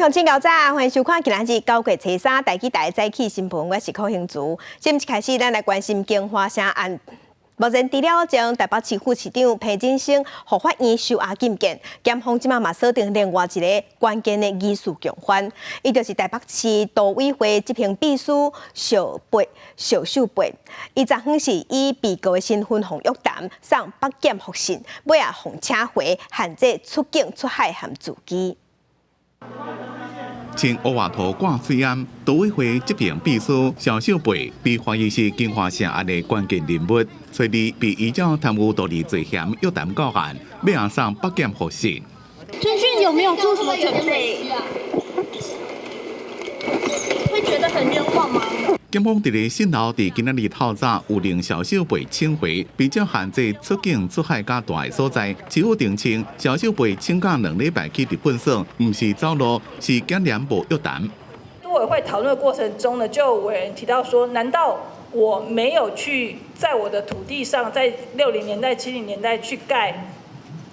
鄉親𠢕早，歡迎收看今仔日9月初三台語台早起新聞，我是柯興慈。節目一開始，咱來關心京華城案。目前除了前台北市副市長彭振聲予法院收押禁見，檢方這馬嘛鎖定另外一个關鍵的疑似共犯，伊就是台北市都委會執行秘書邵貝邵秀貝。伊昨昏是以被告的身份予約談，送北檢複訊，尾仔予請回，限制出境出海和住居。穿烏外套掛喙罨，都委會執行秘書蕭秀貝被懷疑是京華城案的關鍵人物，初二被依照貪污盜利罪嫌約談到案，欲送北檢複訊。偵訊有沒有做什麼準備？會覺得很冤枉嗎？檢方佇咧訊後，佇今仔日透早有令蕭秀貝請回，並且限制出境出海佮蹛的所在。市府澄清，蕭秀貝請假2禮拜去日本耍，毋是走路，是檢驗無約談。都委會討論的過程中呢，就有委員提到說，難道我沒有去在我的土地上，在60年代、70年代去蓋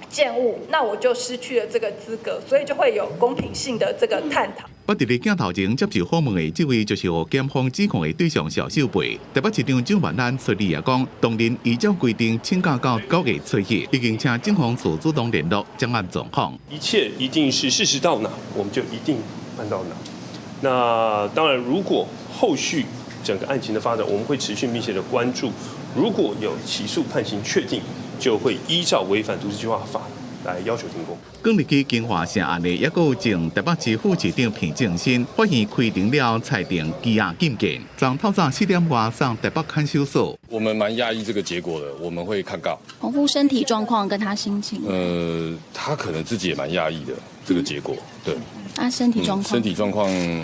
建物，那我就失去了這個資格，所以就會有公平性的這個探討。不佇咧鏡頭前接受訪問的這位，就是予檢方指控的對象蕭秀貝。台北市長蔣萬安初二也講，當日依照規定請假到9月初一，已經請警方處主動聯絡掌握狀況。一切一定是事實到哪，我們就一定辦到哪。那當然，如果後續整個案情的發展，我們會持續密切的關注。如果有起訴判刑確定，就會依照違反都市計劃法來要求停工。剛入去京華城案的，抑閣有前台北市副市長彭正新，法院開庭了，裁定羈押禁見。昨透早4點外送台北看守所。我們蠻訝異這個結果的，我們會抗告。洪父身體狀況跟他心情？他可能自己也蠻訝異的這個結果，對。他身體狀況？身體狀況，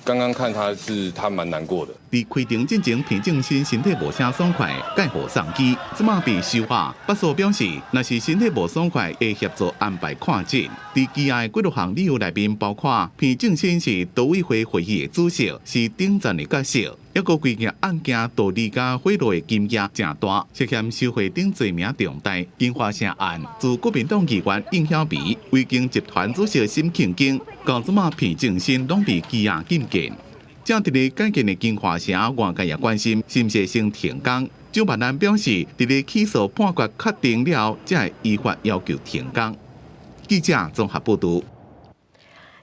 剛剛看他是他蠻難過的。佇開庭進前，彭正新身體無啥爽快，蓋予送機，這馬被收押。北署表示，若是身體無爽快，會協助安排看診。佇羈押的幾多項理由內面，包括彭正新是都委會會議的主席，是頂層的角色，抑閣規件案件盜利佮賄賂的金額誠大，涉嫌受賄等罪名重大。京華城案自國民黨議員應曉薇、維京集團主席沈慶京，到這馬彭正新攏被羈押禁見。正佇咧改建的京華城，外界也關心是毋是先停工。蔣萬安表示，佇咧起訴判決確定了，才會依法要求停工。記者綜合報導。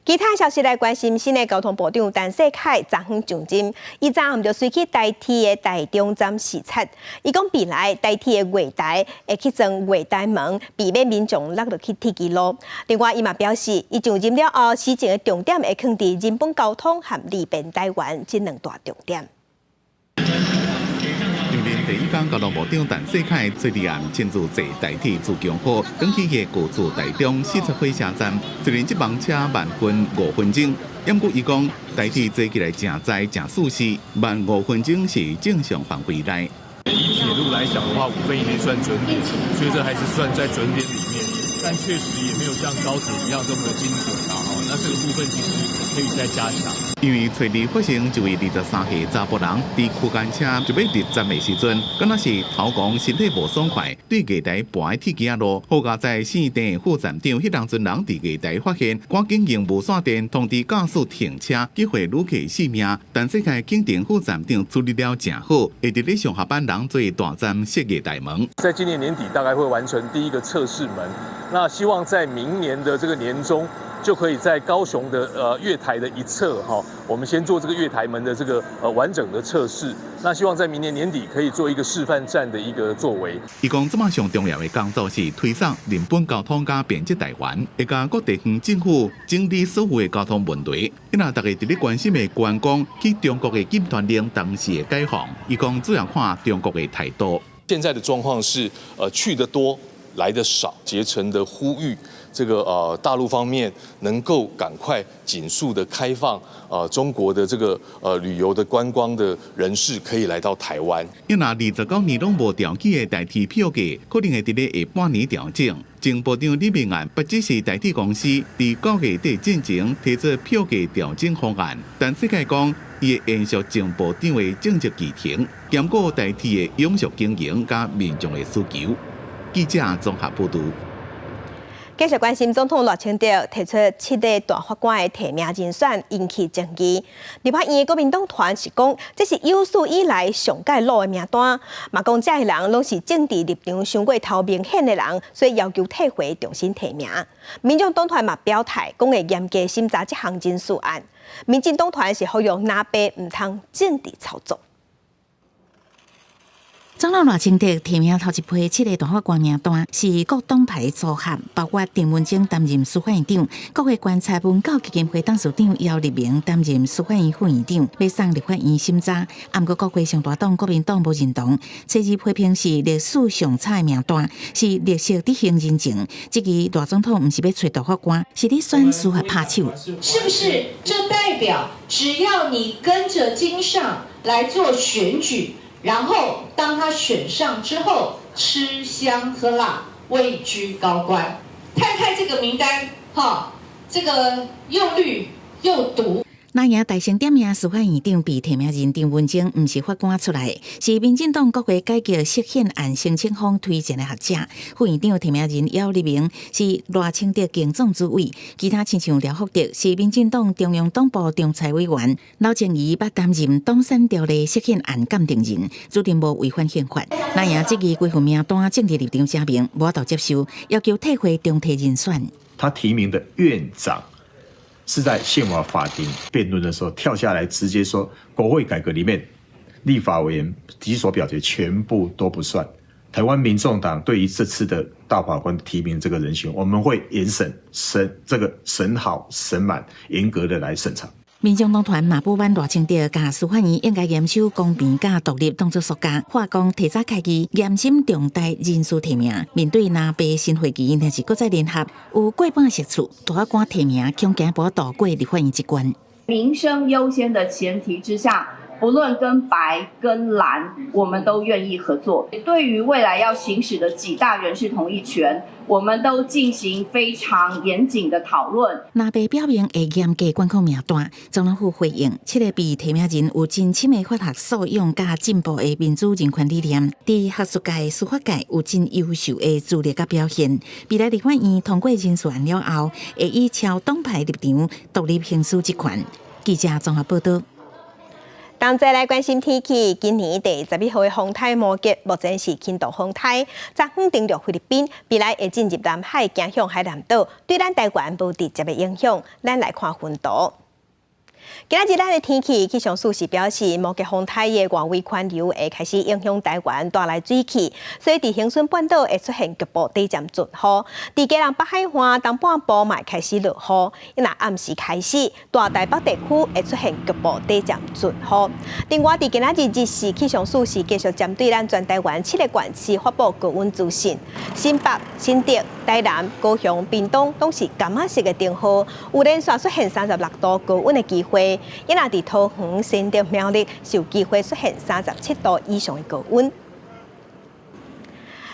其他消息來關心，新的交通部長陳世凱昨昏上任，伊昨暗就隨去台鐵的台中站視察。伊講未來台鐵的月台會去裝月台門，避免民眾落落去鐵支路。另外，伊嘛表示，伊上任了後，施政的重點會囥佇人本交通和利便台灣這兩大重點。上任第一工，交通部長陳世凱初二暗親自坐台鐵自強號，轉去伊故厝台中四十火車站。雖然這班車慢分5分鐘，毋過伊講台鐵坐起來誠在誠舒適，慢五分鐘是正常範圍內。以鐵路來講的話，5分以內算準點，所以這還是算在準點裡面，但確實也沒有像高鐵一樣這麼的精準啊。那這個部分其實可以再加強。因為初二發生一位23歲查埔人佇區間車就欲入站的時陣，敢若是頭狂身體無爽快，對月台跋佇鐵枝仔路。好佳哉姓鄭的副站長，彼當陣人佇月台發現，趕緊用無線電通知駕駛停車，救回旅客性命。陳世凱肯定副站長處理了誠好，會佇咧上下班人做大站設月台門。在今年年底大概會完成第一個測試門，那希望在明年的這個年中，就可以在高雄的月台的一側哈，我們先做這個月台門的這個完整的測試。那希望在明年年底可以做一個示範站的一個作為。伊講這馬上重要的工作是推動人本交通佮便捷台灣，會佮各地方政府整理所有的交通問題。若大家佇咧關心的觀光去中國的禁團令當時會解放，伊講主要看中國的態度。現在的狀況是，去的多，來的少，竭誠的呼籲這個大陸方面能夠趕快盡速的開放，中國的這個旅遊的觀光的人士可以來到台灣。伊若29年攏無調起的台鐵票價，可能會佇咧下半年調整。前部長李明翰不只是台鐵公司佇9月底進前提出票價調整方案，陳世凱講，伊會延續前部長的政策議程，兼顧台鐵的永續經營佮民眾的需求。記者綜合報導。繼續關心總統賴清德提出七个大法官的提名人選，引起爭議。立法院的國民黨團是講，這是有史以來上蓋老的名單，嘛講這些人攏是政治立場傷過頭明顯的人，所以要求退回重新提名。民眾黨團嘛表態，講會嚴格審查這項人事案。民進黨團是呼籲藍白毋通政治操作。總統賴清德提名頭一批七个大法官名單，是各黨派組合，包括鄭文晶擔任司法院長，國會觀察文教基金會董事長姚立明擔任司法院副院長，欲送立法院審查。毋過國會上大黨國民黨無認同，初日批評是歷史上差的名單，是綠色執行人情。質疑賴總統毋是欲揣大法官，是咧選司法拍手。是不是？這代表只要你跟着金上來做選舉？然後，當他選上之後，吃香喝辣，位居高官。看看這個名單，哈，這個又綠又獨。藍營大聲點名司法院長被提名人鄭文晶，毋是法官出來，是民進黨國會改革釋憲案申請方推薦的學者。副院長提名人姚立明是賴清德競總主委，其他親像廖福德是民進黨中央黨部中財委員，劉靜怡捌擔任黨產條例釋憲案鑑定人，注定無違反憲法。藍營質疑規份名單政治立場鮮明，無法度接受，要求退回重提人選。他提名的院長，是在憲法法庭辯論的時候跳下來，直接說國會改革裡面立法委員舉手表決全部都不算。台灣民眾黨對於這次的大法官提名這個人選，我們會嚴審審這個審好審滿，嚴格的來審查。民眾黨團嘛不滿賴清德共司法院應該嚴守公平佮獨立當作屬家，話講提早開議嚴審重大人事提名，面對藍白新會期，若是閣再聯合有過半席次，大法官提名恐驚無度過立法院這關。民生優先的前提之下，不論跟白跟藍，我們都願意合作。對於未來要行使的幾大人事同意權，我們都進行非常嚴謹的討論。藍白表明會嚴格管控名單，總統府回應，七个被提名人有真深的法學素養佮進步的民主人權理念，佇學術界、司法界有真優秀的資歷佮表現。未來立法院通過人事案了後，會以超黨派立場獨立行使職權。記者綜合報道。同齊來關心天氣，今年第11號的風颱摩羯，目前是輕度風颱，昨昏登陸菲律賓，未來會進入南海，行向海南島，對咱台灣無直接的影響。咱來看雲圖。今仔日咱的天氣氣象署是表示，摩羯風颱的外圍環流會開始影響台灣，帶來水汽，所以佇恆春半島會出現局部短暫陣雨。佇基隆北海岸東半部嘛會開始落雨。若暗時開始，大台北地區會出現局部短暫陣雨。另外，佇今仔日日時氣象署是繼續針對咱全台灣七个縣市發布高溫資訊，新北、新竹、台南、高雄、屏東攏是柑仔色的燈號，有連續出現36度高溫的機會。伊若佇桃園、新竹、苗栗是有機會出現37度以上的高溫。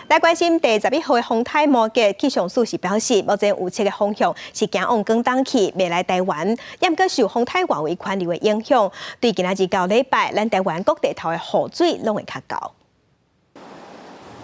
來關心第11號的風颱摩羯，氣象署是表示，目前有七个方向是行往廣東去，袂來台灣。毋過受風颱外圍環流的影響，對今仔日到禮拜，咱台灣各地頭的雨水攏會較厚。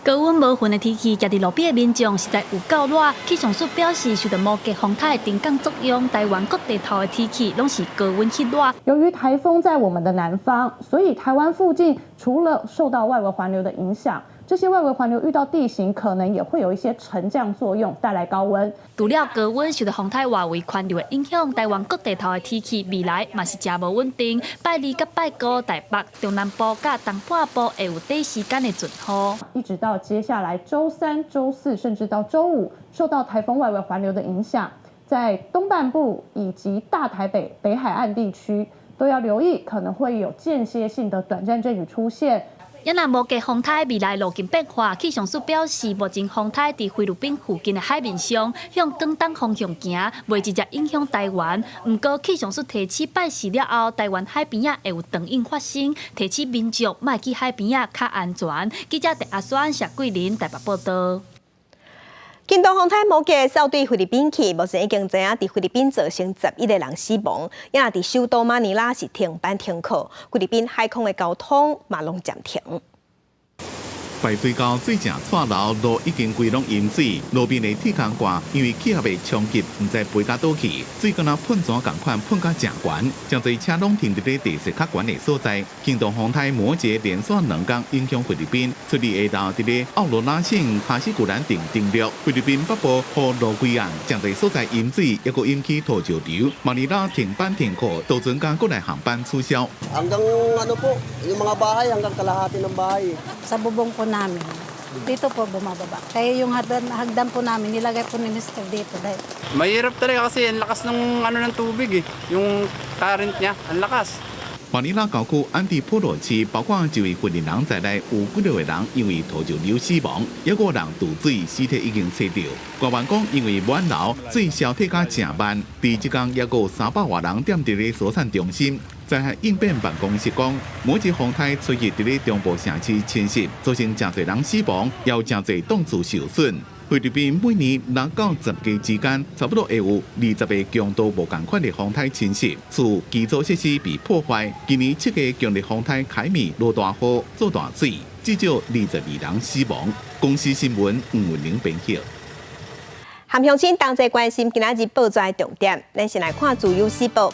高溫無雲的天氣，徛佇路邊的民眾實在有夠熱。氣象署表示，受到摩羯風颱的登港作用，台灣各地頭的天氣攏是高溫熾熱。由於颱風在我們的南方，所以台灣附近除了受到外圍環流的影響，這些外圍環流遇到地形，可能也會有一些沉降作用，帶來高溫。除了高溫受到風颱外圍環流的影響，台灣各地頭的天氣未來嘛是誠無穩定。拜二佮拜五，台北、中南部佮東半部會有短時間的陣雨。一直到接下來週三、週四，甚至到週五，受到颱風外圍環流的影響，在東半部以及大台北、北海岸地區都要留意，可能會有間歇性的短暫陣雨出現。也若摩羯風颱未來路徑變化，氣象署表示，目前風颱佇菲律賓附近的海面上向廣東方向行，袂直接影響台灣。毋過氣象署提醒拜四了後，台灣海邊仔會有長湧發生，提醒民眾莫去海邊仔較安全。記者鄭阿宣、謝桂林台北報道。輕度風颱摩羯掃對菲律賓去，目前已經知影佇菲律賓造成11個人死亡，也若佇首都馬尼拉是停班停課，菲律賓海空的交通嘛攏暫停。排水溝水正掣流，路已經規攏淹水，路邊的鐵空掛因為氣壓的衝擊，毋知飛甲佗去，水敢若噴泉仝款噴甲誠懸，誠濟車攏停佇咧地勢較懸的所在。強度風颱摩羯連續2天影響菲律賓，初二下晝佇咧奧羅拉省卡西古蘭鎮登陸，菲律賓北部和路歸岸誠濟所在淹水，抑閣引起土石流，馬尼拉停班停課，渡船佮國內航班取消。 Hanggang ano po, yung mga bahay hanggang kalahati ng bahay. Sa bubong po namin, dito po bumababa. Kaya yung hagdan po namin, nilagay po ni Mr. dito. Dahil Mahirap talaga kasi ang lakas ng ano ng tubig eh. Yung current niya, ang lakas. 馬尼拉郊區安蒂波羅市，包括一位菲律人在內，有幾六個人因為土石流死亡，抑閣有人墮水，屍體已經揣著。官員講，因為滿流，水消退甲誠慢，佇這工抑閣有300外人踮佇咧疏散中心。災害應變辦公室講，摩羯風颱初日佇咧中部城市侵襲，造成誠濟人死亡，也有誠濟棟厝受損。菲律賓每年6到10個之間，差不多會有20個強度無仝款的風颱侵襲，厝基礎設施被破壞。今年7個強烈風颱凱米落大雨、做大水，至少22人死亡。公視新聞吳文玲編譯。含鄉親同齊關心今仔日報紙重點，咱先來看《自由時報》。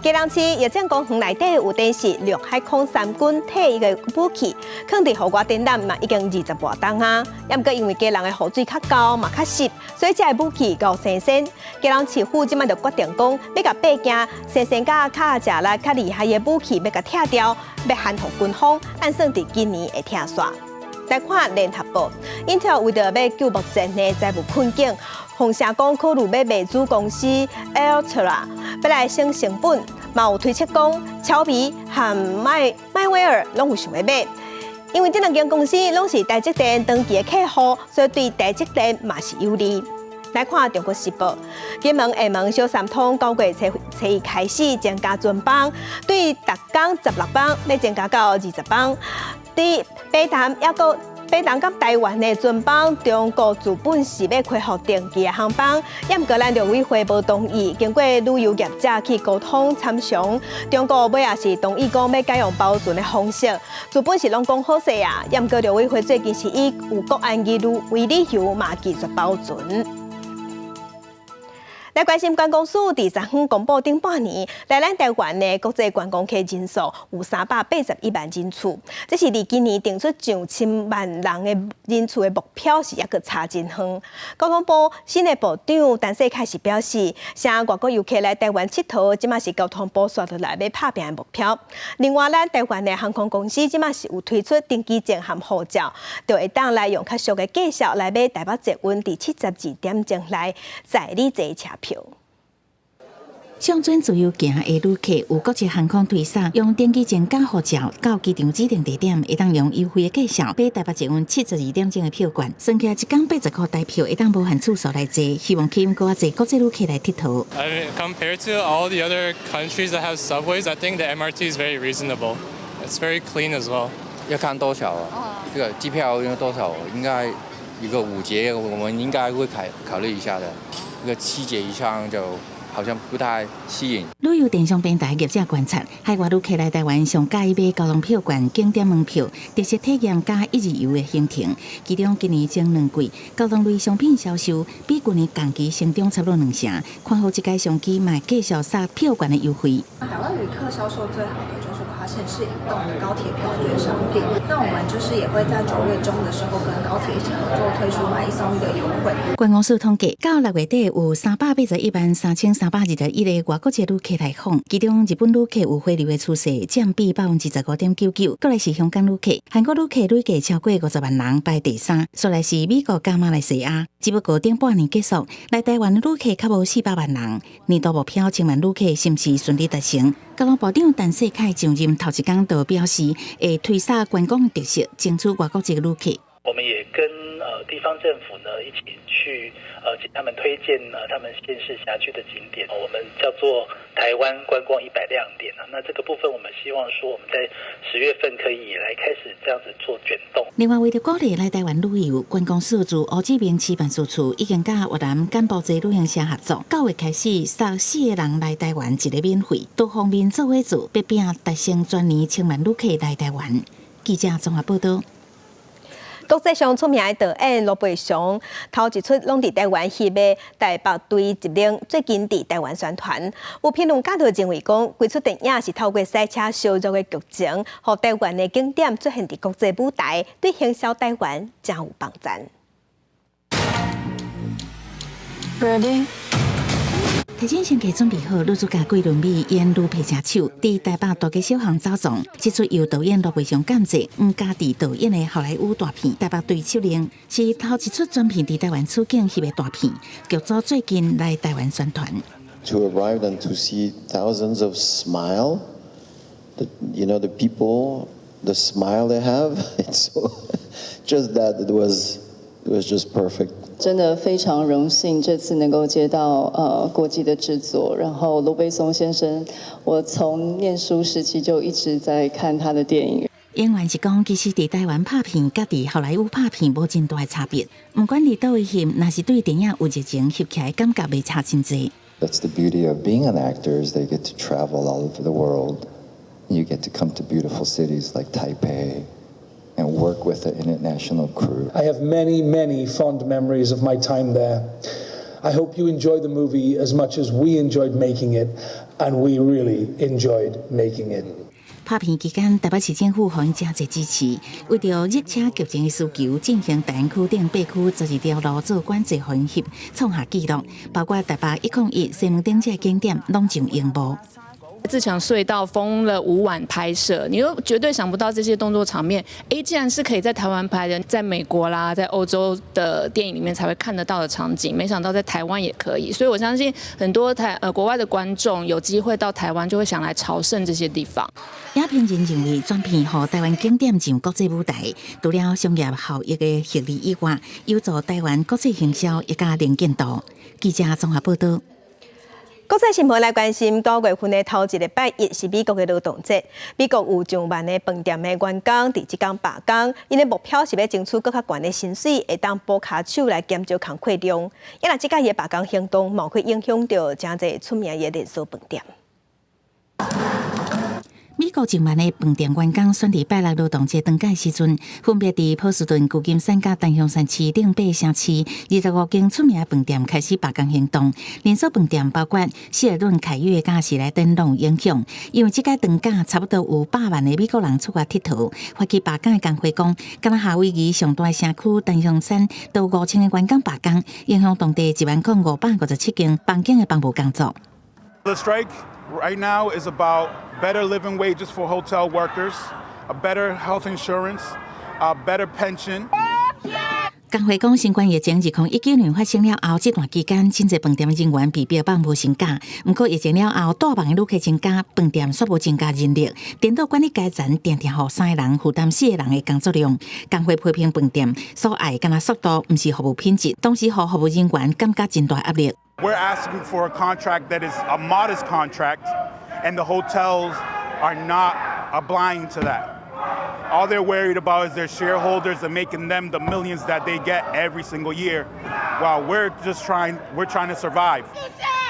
基隆市郵政公園內底有展示陸海空三軍退役的武器，囥佇戶外展覽嘛已經20外冬啊。毋過因為基隆的雨水較厚嘛較濕，所以這个武器夠生鉎。基隆市府這擺就決定講，欲共八件生鉎佮較食力較厲害的武器，欲共拆掉，欲還予軍方，按算佇今年會拆煞。來看聯合報，英特爾為著欲救目前的財務困境，風聲講考慮欲賣子公司 Altera，欲來省成本，嘛有推測講，超微和邁威爾攏有想欲買，因為這兩間公司攏是台積電長期的客戶，所以對台積電嘛是有利。來看《中國時報》，金門、廈門小三通9月初一開始增加船班，對逐工16班，欲增加到20班。佇北潭抑閣北潭佮台灣的船班，中國資本是欲恢復定期的航班，抑毋過咱陸委會無同意，經過旅遊業者去溝通參詳，中國尾仔是同意講欲改用包船的方式，資本是攏講好勢啊，抑毋過陸委會最近是以有國安疑慮為理由，嘛拒絕包船。來關心觀光署佇昨昏公布頂半年來咱台灣的國際觀光客人數有381萬人次，這是離今年定出上千萬人的人次的目標是抑閣差真遠。交通部新的部長陳世凱是表示，啥外國遊客來台灣𨑨迌，這馬是交通部紲落來欲拍拚的目標。另外，咱台灣的航空公司這馬是有推出登機證和護照，就會當來用較俗的價數來買台北捷運佇72點鐘內載你坐車票。上準自由行的旅客有國際航空推送，用登機證佮護照到機場指定地點，會當用優惠的價數買台北捷運72點鐘的票券，算起來一工80箍台票，會當無限次數來坐，希望吸引閣較濟國際旅客來𨑨迌。 I mean, compared to all the other countries that have subways, I think the MRT is very reasonable. It's very clean as well. 要看多少啊？這個機票要多少？應該一個5折，我們應該會考慮一下的。一個7折以上就好像不太吸引。旅遊電商平台業者觀察，海外旅客來台灣上佮意買交通票券、景點門票、特色體驗佮一日遊的行程。其中今年前兩季交通類商品銷售比舊年同期成長差不多2成。看好這個商機，嘛會繼續殺票券的優惠。海外旅客銷售最好的就是跨縣市移動的高鐵票券商品。那我們就是也會在9月中的時候跟高鐵一起合作推出買一送一的優惠。觀光署統計，到6月底有381萬3321個外國籍旅客來訪，其中日本旅客有回流的趨勢，佔比15.99%。過來是香港旅客、韓國旅客累計超過50萬人，排第三。紲來是美國佮馬來西亞。只不過頂半年結束，來台灣的旅客較無400萬人，年度目標千萬旅客是毋是順利達成？交通部長陳世凱上任頭一工就表示，會推捒觀光特色，爭取外國籍旅客。我們也跟地方政府呢一起去請他們推薦他們縣市轄區的景點，我們叫做台灣觀光100亮點啊。那這個部分我們希望說我們在10月份可以來開始這樣子做捲動。另外，為著鼓勵來台灣旅遊，觀光署駐胡志明市辦事處已經佮越南柬埔寨旅行社合作，9月開始送四個人來台灣一个免費，多方面做伙做，欲拚達成全年千萬旅客來台灣。記者綜合報道。國際上出名的導演盧貝松，頭一齣攏佇台灣翕的《台北堆一零》，最近佇台灣宣傳。有評論家就認為講，規齣電影是透過賽車燒熱的劇情，予台灣的景點出現佇國際舞台，對行銷台灣誠有幫助。 Ready？提前先給準備好，女主角桂綸鎂演女皮車手，佇台北大街小巷走傱。這齣由導演盧貝松監製、黃家治導演的好萊塢大片《台北堆手令》，是頭一齣全片佇台灣取景翕的大片。劇組最近來台灣宣傳。 To arrive and to see thousands of smile, the people, the smile they have, it's so, just that it was just perfect. 真的非常榮幸這次能夠接到國際的製作，然後盧貝松先生，我從念書時期就一直在看他的電影。演員是講，其實佇台灣拍片，佮佇好萊塢拍片無真大的差別。毋管佇佗位翕，若是對電影有熱情，翕起來感覺袂差真濟。 That's the beauty of being an actor is they get to travel all over the world. You get to come to beautiful cities like Taipei and work with an international crew. I have many, many fond memories of my time there. I hope you enjoy the movie as much as we enjoyed making it, and we really enjoyed making it. 拍片期間，台北市政府予𪜶誠濟支持，為著熱車劇情的需求，進行大安區頂八區12條路做管制予𪜶翕，創下紀錄。包括台北101、西門町這个景點，攏上螢幕。自強隧道封了5晚拍攝，你都絕對想不到這些動作場面，哎，竟然是可以在台灣拍的，在美國啦，在歐洲的電影裡面才會看得到的場景，沒想到在台灣也可以，所以我相信很多國外的觀眾有機會到台灣，就會想來朝聖這些地方。影評人認為，全片予台灣景點上國際舞台，除了商業效益的獲利以外，有助台灣國際行銷也加能見度。記者綜合報道。國際新聞來關心，9月份的頭一个拜一是美國的勞動節。美國有上萬个飯店的員工佇這工罷工，𪜶的目標是欲爭取閣較懸的薪水，會當補跤手來減少工課量。啊若這擺的罷工行動，嘛會影響著誠濟出名的連鎖飯店。美國上萬的飯店員工選佇拜六勞動節長假時陣，分別佇波士頓、舊金山佮檀香山市等八个城市，25間出名飯店開始罷工行動。連鎖飯店包括希爾頓、凱悅佮喜來登攏有影響，因為這擺長假差不多有100萬个美國人出外𨑨迌。發起罷工的工會講，敢若夏威夷上大城區檀香山都5000个員工罷工，影響當地10,557間房間的房務工作。 The strike right now is about better living wages for hotel workers, a better health insurance, a better pension. 工會講，新冠疫情2019年發生了後，這段期間，真濟飯店人員被標榜無薪假。毋過疫情了後，帶忙的旅客增加，飯店煞無增加人力，顛倒管理階層定定予三个人負擔四個人的工作量。工會批評飯店所愛敢若速度，毋是服務品質，同時予服務人員感覺真大壓力。 We're asking for a contract that is a modest contract, and the hotels are not obliging to that. All they're worried about is their shareholders and making them the millions that they get every single year, while we're trying to survive.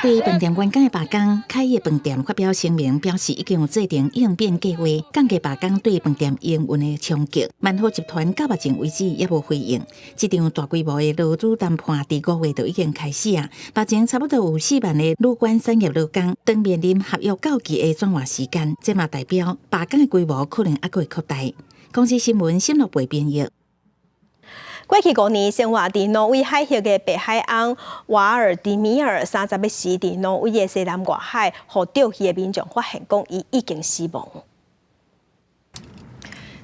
對飯店員工的罷工，凱悅飯店發表聲明，表示已經有制定應變計劃，降低罷工對飯店營運的衝擊。萬豪集團到目前為止猶無回應。這場大規模的勞資談判佇5月就已經開始啊，目前差不多有4萬个旅館產業勞工，當面臨合約到期的轉換時間，這嘛代表罷工的規模可能猶閣會擴大。公視新聞沈樂培編譯。過去5年，生活佇挪威海域的白海鰪瓦爾迪米爾，30日時佇挪威的西南外海，予釣魚的民眾發現，講伊已經死亡。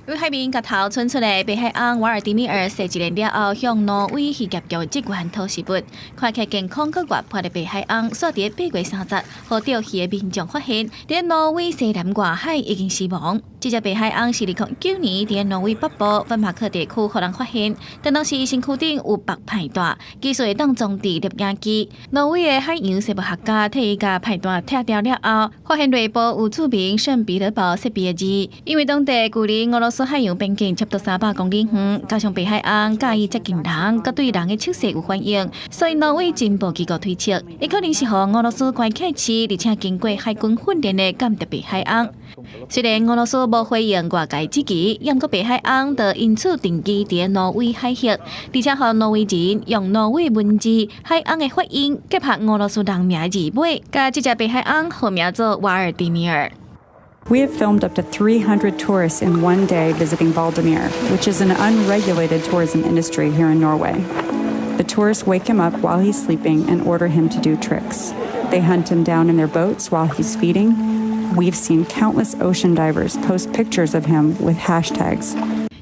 對海面镢頭伸出的白海鰪瓦爾迪米爾，踅一年了後，向挪威漁業局職員討食物。看起來健康閣活潑的白海鰪，煞佇8月30，予釣魚的民眾發現，佇挪威西南外海已經死亡。這隻白海鰪是2009年佇挪威北部芬馬克地區予人發現，但當時身軀頂有白派帶，其實會當裝置攝影機。挪威的海洋生物學家替伊共派帶拆掉了後，發現內部有註明聖彼得堡設備的字，因為當地距離俄羅斯海洋邊境差不多300公里遠，加上白海鰪佮意接近人，閣對人的手勢有反應，所以挪威情報機構推測，伊可能是予俄羅斯關起飼，而且經過海軍訓練的間諜白海鰪。雖然俄羅斯無回應外界質疑，毋過白海鶯就因此定居佇挪威海域，而且予挪威人用挪威文字海鶯的發音結合俄羅斯人名字尾，共這隻白海鶯號名做瓦爾迪米爾。 We have filmed up to 300 tourists in one day visiting Hvaldimir, which is an unregulated tourism industry here in Norway. The tourists wake him up while he's sleeping and order him to do tricks. They hunt him down in their boats while he's feeding. We've seen countless ocean divers post pictures of him with hashtags.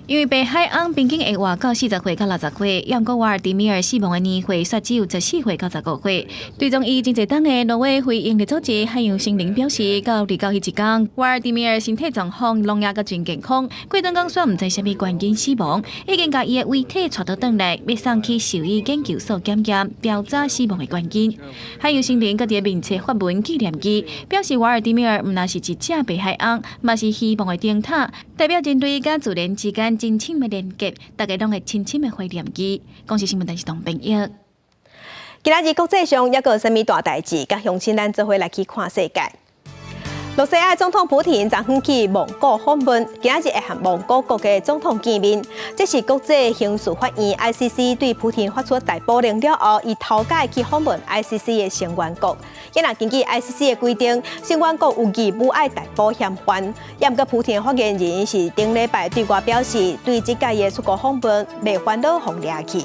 因為白海鶯平均會活到40歲到60歲，毋過瓦爾迪米爾死亡的年歲卻只有14歲到15歲。追蹤伊真濟冬的挪威非營利組織海洋生靈表示，到29彼一工，瓦爾迪米爾身體狀況攏猶閣真健康。過當講煞毋知啥物原因死亡，已經共伊的遺體帶倒轉來，欲送去獸醫研究所檢驗調查死亡的原因。海洋生靈閣佇面冊發文紀念伊，表示瓦爾迪米爾毋但是一隻白海鶯，嘛是希望的燈塔，代表人類佮自然之間真深的連結，大家攏會深深的懷念伊。公視新聞電視董編譯。今仔日國際上猶閣有啥物大代誌？佮鄉親咱做伙來去看世界。羅西亞總統普廷昨昏去蒙古訪問，今仔日會和蒙古國的總統見面。這是國際刑事法院 ICC 對普廷發出逮捕令了後，伊頭擺去訪問 ICC 的成員國。若根據 ICC 的規定，成員國有義務愛逮捕嫌犯。毋過普廷發言人是頂禮拜對外表示，對這擺的出國訪問袂煩惱予掠去。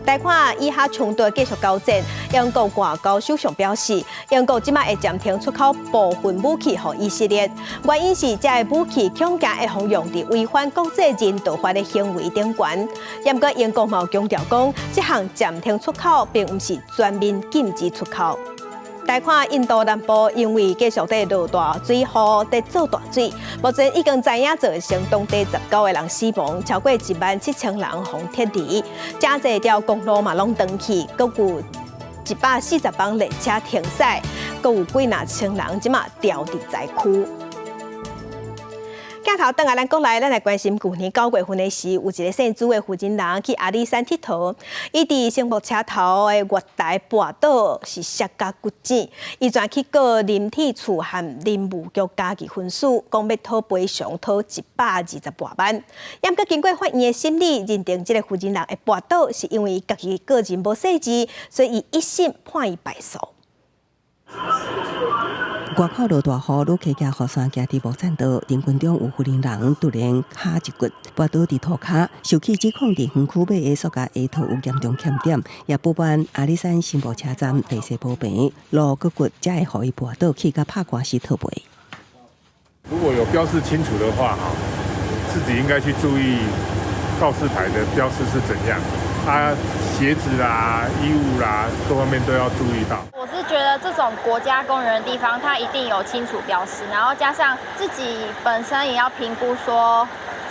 來看以哈衝突繼續膠戰，英國外交首相表示，英國這擺會暫停出口部分武器予以色列，原因是這个武器恐驚會予用佇違反國際人道法的行為頂懸。毋過英國嘛有強調講，這項暫停出口並毋是全面禁止出口。來看印度南部，因為繼續佇落大水雨，佇做大水，目前已經知影造成當地19個人死亡，超過1萬7千人予撤離，真濟條公路嘛攏斷去，閣有140班列車停駛，閣有幾若千人這馬牢佇災區。鏡頭轉來咱國內，咱來關心舊年9月份的時，有一个姓朱的婦人人去阿里山𨑨迌，伊佇松木車頭的月台跋倒，是摔甲骨折，伊轉去告林鐵處和林務局嘉義分署，講欲討賠償，討120多萬。毋過經過法院的審理，認定這个婦人人會跋倒，是因為家己個人無細緻，所以伊一審判伊敗訴。外口落大雨，旅客騎雨傘行佇木棧道，人群中有婦人突然跤一骨，跋倒佇塗跤，受氣指控佇園區買的塑膠鞋套有嚴重欠點，也不滿阿里山新埔車站地勢無平，路閣骨才會予伊跋倒去共拍官司討賠。如果有標示清楚的話，自己應該去注意告示牌的標示是怎樣。啊，鞋子啦、衣物啦，各方面都要注意到。我是覺得這種國家公園的地方，它一定有清楚標示，然後加上自己本身也要評估，說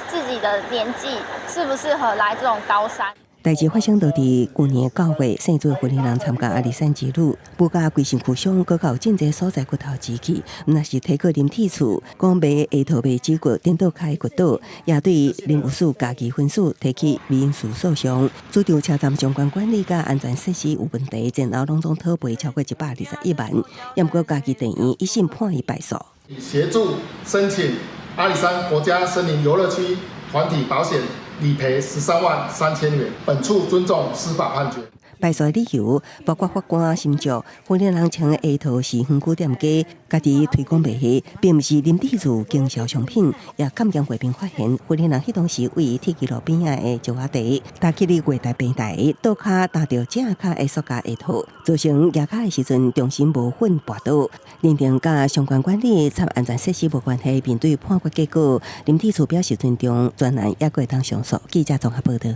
自己的年紀適不適合來這種高山。代誌發生佇舊年9月，姓朱婦人參加阿里山之旅，不過規身軀傷，閣有真濟所在骨頭折去，毋但是提告林鐵處，講賣鞋套賣指骨，顛倒跤骨倒，也對林務署嘉義分署提起民事訴訟，主張車站相關管理佮安全設施有問題，前後攏總討賠超過121萬，毋過嘉義地院一審判伊敗訴。協助申請阿里山國家森林遊樂區團體保險。理賠13萬3千元，本處尊重司法判決。敗訴理由包括法官審酌，婦人穿的鞋套是園區店家家己推廣賣的，並毋是林鐵處經銷商品。也鑑檢過邊發現，婦人彼當時位鐵支路邊仔的石仔地，踏去佇月台平台，倒跤踏著正跤的塑膠鞋套，造成蜈跤的時陣重心無穩跋倒，認定佮相關管理及安全設施無關係。面對判決結果，林鐵處表示尊重，專案猶閣會當上訴。記者綜合報導。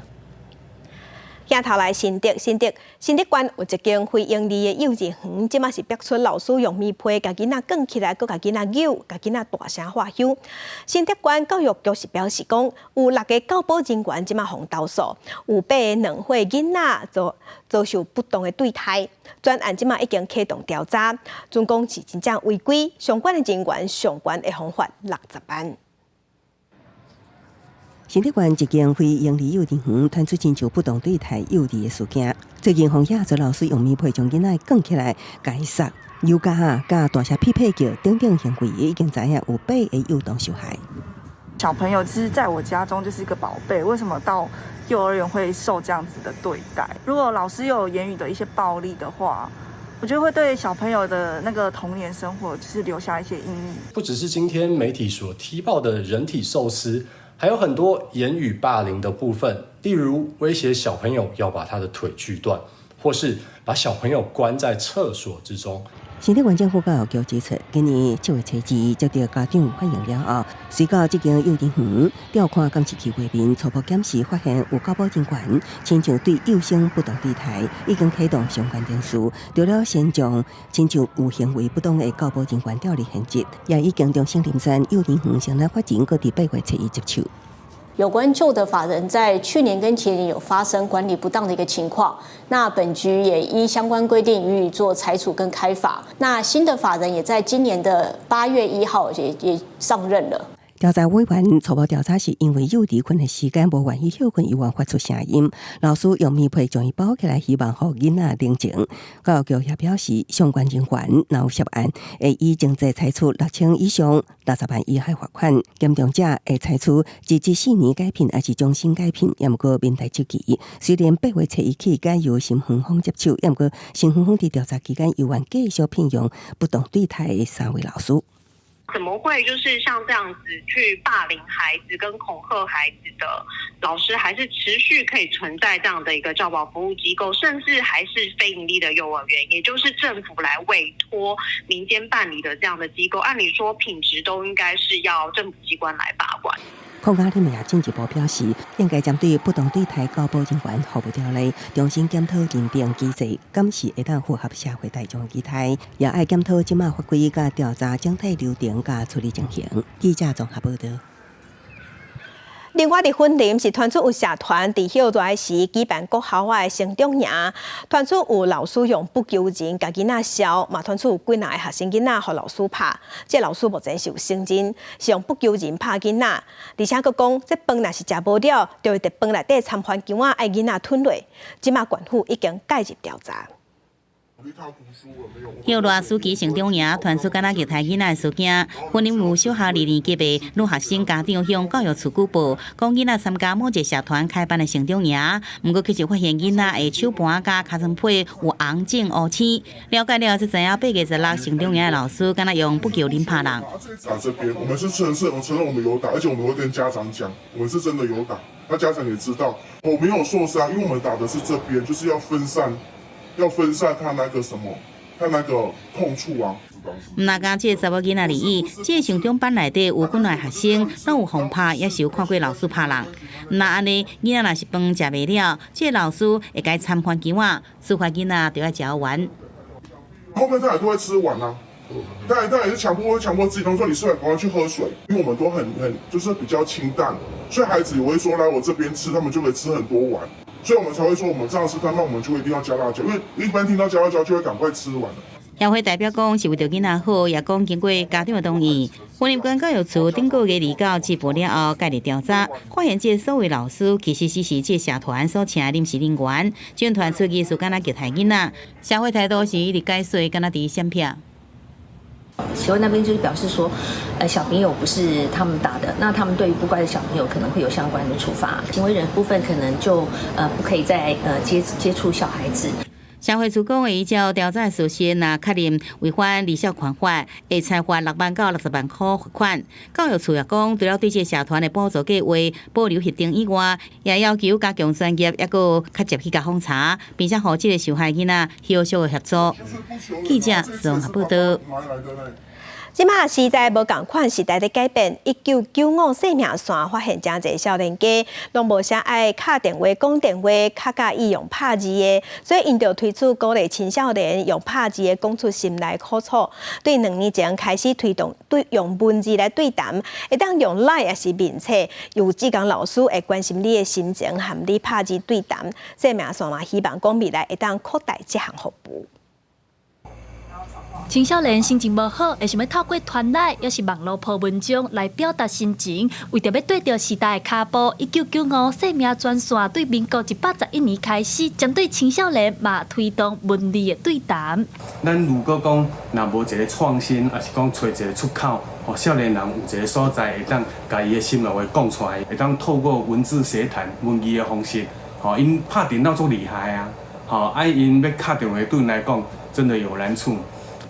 鏡頭來新竹，新竹新竹縣有一間非營利的幼稚園，這馬是逼出老師用棉被共囡仔捲起來，閣共囡仔搝，共囡仔大聲喝囂。新竹縣教育局是表示講，有六个教保人員這馬予投訴，有八个2歲囡仔遭受不當的對待，專案這馬已經啟動調查，準講是真正違規，相關的人員上懸會予罰60萬。新竹縣一間非營利幼兒園傳出親像不當對待幼兒的事件，最近予遐做老師用棉被將囡仔捲起來共伊捒，幼教佮大聲批評叫等等行為，已經知影有八个幼童受害。小朋友其實在我家中就是一個寶貝，為什麼到幼兒園會受這樣子的對待？如果老師有言語的一些暴力的話，我覺得會對小朋友的那個童年生活就是留下一些陰影。不只是今天媒體所踢爆的人體壽司，還有很多言語霸凌的部分，例如威脅小朋友要把他的腿鋸斷，或是把小朋友關在廁所之中。新竹縣政府教育局指出，今年7月初二接到家長反映了後，隨到這間幼兒園調看監視器畫面，初步檢視發現有教保人員親像對幼生不當對待，已經啟動相關程序，除了先將親像有行為不當的教保人員調離現職，也已經將聖林山幼兒園成立法人，閣佇8月初一接手。有關舊的法人在去年跟前年有發生管理不當的一個情況，那本局也依相關規定予以做裁處跟開罰。那新的法人也在今年的8月1號也上任了。調查委員初步調查是因為幼兒睏的時間無願意歇睏，猶原發出聲音，老師用棉被將伊包起來，希望予囡仔冷靜。教育局也表示，相關人員若有涉案，會依情節裁處6000以上60萬以下罰款；嚴重者會採取職資4年解聘，抑是終身解聘。也毋過明代出奇，雖然8月初一起改由新園方接手，也毋過新園方佇調查期間猶原繼續聘用不當對待的三位老師。怎麼會就是像這樣子去霸凌孩子跟恐嚇孩子的老師，還是持續可以存在這樣的一個教保服務機構，甚至還是非營利的幼兒園，也就是政府來委託民間辦理的這樣的機構，按理說品質都應該是要政府機關來把關。控家裡面也進一步表示，應該針對不當對待教保人員服務條例，重新檢討認定機制，敢是會當符合社會大眾期待，也愛檢討這馬法規佮調查整體流程佮處理情形。記者綜合報導。另外，佇雲林是傳出有社團佇歇熱時舉辦國校的成長營，傳出有老師用不求人共囡仔削，嘛傳出有幾若个學生囡仔予老師拍。這個老師目前是有承認是用不求人拍囡仔，而且閣講這飯若是食無了，就會佇飯內底摻番薑仔，愛囡仔吞落。這馬縣府已經介入調查。歇熱暑期成長營傳出敢若虐待囡仔的事件，雲林有小學二年級的女學生家長向教育處舉報，講囡仔參加某一個社團開辦的成長營，毋過卻是發現囡仔的手盤佮尻川皮有紅腫烏青。了解了才知影，8月16成長營的老師敢若用不求人拍人。打這邊，我們是承認，我承認我們有打，而且我們會跟家長講，我們是真的有打，那家長也知道，我沒有受傷，因為我們打的是這邊，就是要分散。要分散他那個什麼，他那個痛處啊。毋若講這個查某囡仔而已，這個成長班內底有幾若個學生，攏有予拍，也是有看過老師拍人。毋若按呢，囡仔若是飯食袂了，這個老師會共伊摻番薑仔，處罰囡仔就愛食完。後面他也都會吃完啊，但也是強迫，會強迫自己，他說你吃完趕快去喝水，因為我們都很就是比較清淡，所以孩子也會說來我這邊吃，他們就會吃很多碗。所以我們才會說，我們這樣吃飯，那我們就一定要加辣椒，因為一般聽到加辣椒就會趕快吃完。協會代表講是為著囡仔好，也講經過家長的同意。雲林縣教育處頂個月29接報了後，介入調查，發現這個所謂老師其實只是這個社團所請的臨時人員，全團出去是敢若虐待囡仔，社會態度是一直解說，敢若佇閃避。協會那邊就是表示說，小朋友不是他們打的，那他們對於不乖的小朋友可能會有相關的處罰，行為人部分可能就不可以再接觸小孩子。社會處講會依照調查事實，若確認違反兒少權法，會裁罰6萬到60萬塊罰款。教育處也講，除了對這個社團的補助計劃保留核定以外，也要求加強專業，抑閣較入去共訪查，並且予這個受害囡仔後續的協助。記者綜合報導。這馬時代無仝款，時代咧改變。1995生命線發現誠濟少年家，攏無啥愛敲電話、講電話，較佮意用拍字的，所以𪜶就推出鼓勵青少年用拍字的講出心內苦楚。對2年前開始推動對用文字來對談，會當用 LINE 抑是面冊，有志工老師會關心你的心情，和你拍字對談。生命線嘛，希望講未來會當擴大這項服務。青少年心情無好，會想欲透過傳來，抑是網路 po 文章來表達心情。為著欲綴著時代的跤步，1995姓名專線對民國111年開始，針對青少年嘛推動文字的對談。咱如果講若無一个創新，抑是講揣一个出口，予少年人有一个所在會當共伊的心內話講出來，會當透過文字協談、文字的方式，吼，𪜶拍電腦足厲害啊，吼，啊𪜶欲敲電話對𪜶來講，真的有難處。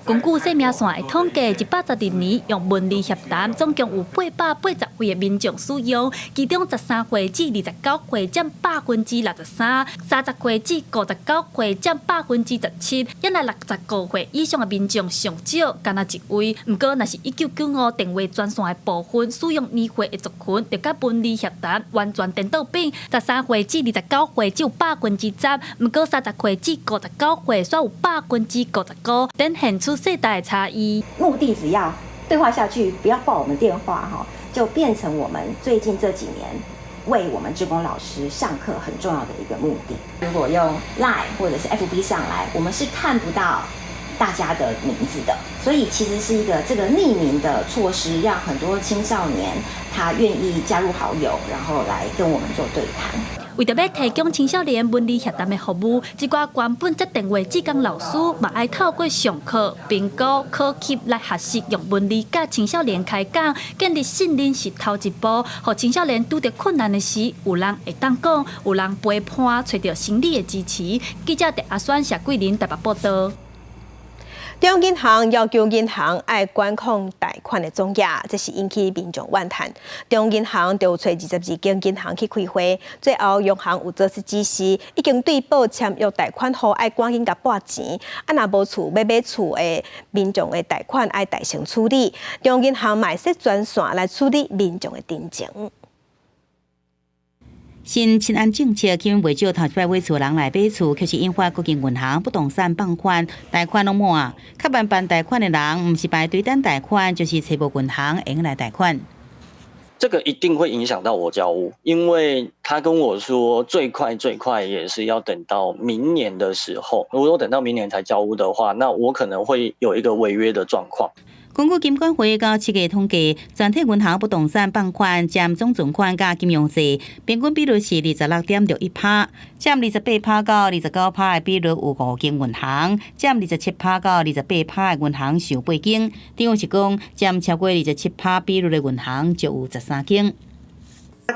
根據生命線的統計，112年用文字協談，總共有880位的民眾使用，其中13歲至29歲佔63%，30歲至59歲佔17%，抑來65歲以上的民眾上少，干焦一位。毋過，若是1995電話專線的部分使用年歲的族群，就佮文字協談完全顛倒變，13歲至29歲只有10%，毋過30歲至59歲煞有55%，展現出世代差異。目的只要對話下去，不要掛我們電話哈，就變成我們最近這幾年為我們志工老師上課很重要的一個目的。如果用 Line 或者是 FB 上來，我們是看不到大家的名字的，所以其實是一個這個匿名的措施，讓很多青少年他願意加入好友，然後來跟我們做對談。為著欲提供青少年文字協談的服務，這寡關本接電話志工老師嘛愛透過上課、評估、考級來學習用文字佮青少年開講，建立信任是頭一步，予青少年拄著困難的時，有人會當講，有人陪伴，揣著心理的支持。記者鄭阿宣、謝桂林台北報導。中央銀行要求銀行愛管控貸款的總額，這是引起民眾怨嘆。中央銀行就揣22間銀行去開會，最後央行有做出指示，已經對報簽約貸款戶愛趕緊共撥錢，啊若無厝欲買厝的民眾的貸款愛代先處理。中央銀行嘛設專線來處理民眾的陳情。新青安政策吸引袂少頭一擺買厝人來買厝，卻是引發各間銀行不動產放寬貸款攏滿。較慢辦貸款的人，毋是排隊等貸款，就是揣無銀行會用來貸款。這個一定會影響到我交屋，因為他跟我說最快最快也是要等到明年的時候。如果等到明年才交屋的話，那我可能會有一個違約的狀況。根據金管會到7月統計，全體銀行不動產放款佔總存款佮金融債平均比率是26.61%，佔28%到29%的比率有五間銀行，佔27%到28%的銀行上八間。等於是講，佔超過27%比率的銀行就有13間。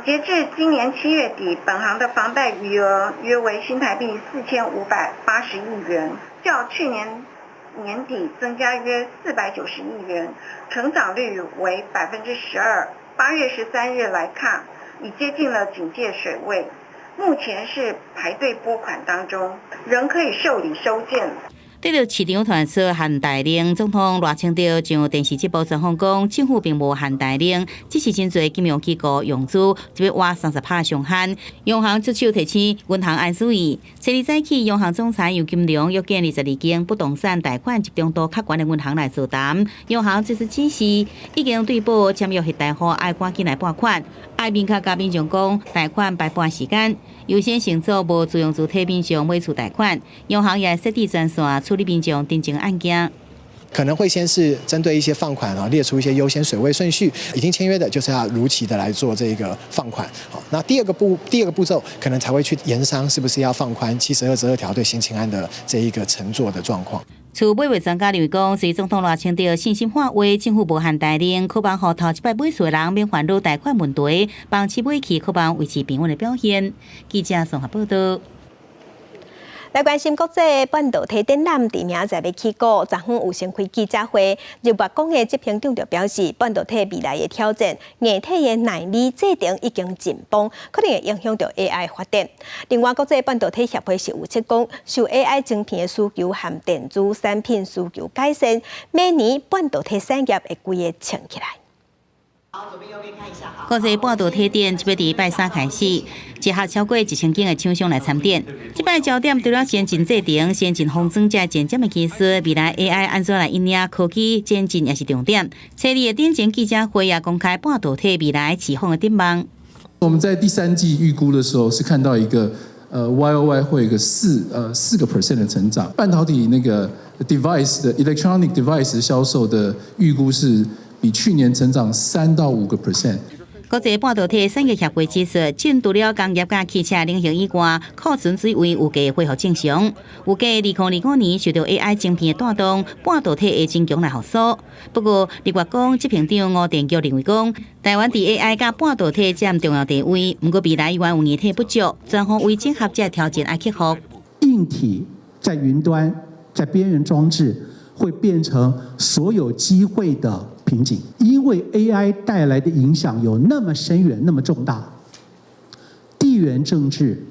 截至今年7月底，本行的房貸餘額約為新台幣4580億元，較去年年底增加約490億元，成長率為12%。8月13日來看，已接近了警戒水位，目前是排隊撥款當中，仍可以受理收件。對著市場傳出限貸令，總統賴清德上電視節目專訪講，政府並無限貸令，只是真濟金融機構融資就欲倚30%上限。央行出手提醒銀行愛注意。昨日早起，央行總裁楊金龍約見22間不動產貸款集中度較懸的銀行來座談。央行這次指示已經對報簽約的貸戶愛趕緊來撥款，愛明確共民眾講貸款排撥時間，優先先做無自用住體民眾買厝貸款。央行也設置專線處理民眾陳情案件。可能會先是針對一些放款啊，列出一些優先水位順序，已經簽約的，就是要如期的來做這個放款。好，那第二個步驟，可能才會去研商，是不是要放寬72之2條對新青安的這一個承做的狀況。厝買賣專家認為講，隨總統賴清德信心喊話，政府無限貸令，渴望予頭一擺買厝的人免煩惱貸款問題，房市買氣渴望維持平穩的表現。記者綜合報道。來關心國際半導體展覽，佇明仔載欲起鼓，昨昏有先開記者會，日月光的執行長就表示，半導體未來的挑戰，硬體的納米製程已經緊繃，可能會影響著 AI 發展。另外，國際半導體協會是預測講，受 AI 晶片的需求和電子產品需求改善，明年半導體產業會規个衝起來。國際半導體展這欲佇拜三開始，集合超過1000間的廠商來參展。這擺焦點除了先進製程、先進封裝這前瞻的技術，未來 AI 按怎來引領科技前進也是重點。初二的展前記者會也公開半導體未來市況的展望。我們在第三季預估的時候是看到一個YoY 會有一個4個 percent 的成長，半導體那個。device 的 electronic device 銷售的預估是比去年成長3到5個 percent。國際半導體產業協會指出，除了工業佮汽車領域以外，庫存水位預計恢復正常。預計2025年受到 AI 晶片的帶動，半導體會增強來復甦。不過，立法講執行長吳電菊認為講，台灣佇 AI 佮半導體佔重要地位，毋過未來猶原有硬體不足，全方位整合這挑戰愛克服。硬體在雲端，在邊緣裝置會變成所有機會的瓶頸，因為 AI 帶來的影響有那麼深遠、那麼重大，地緣政治、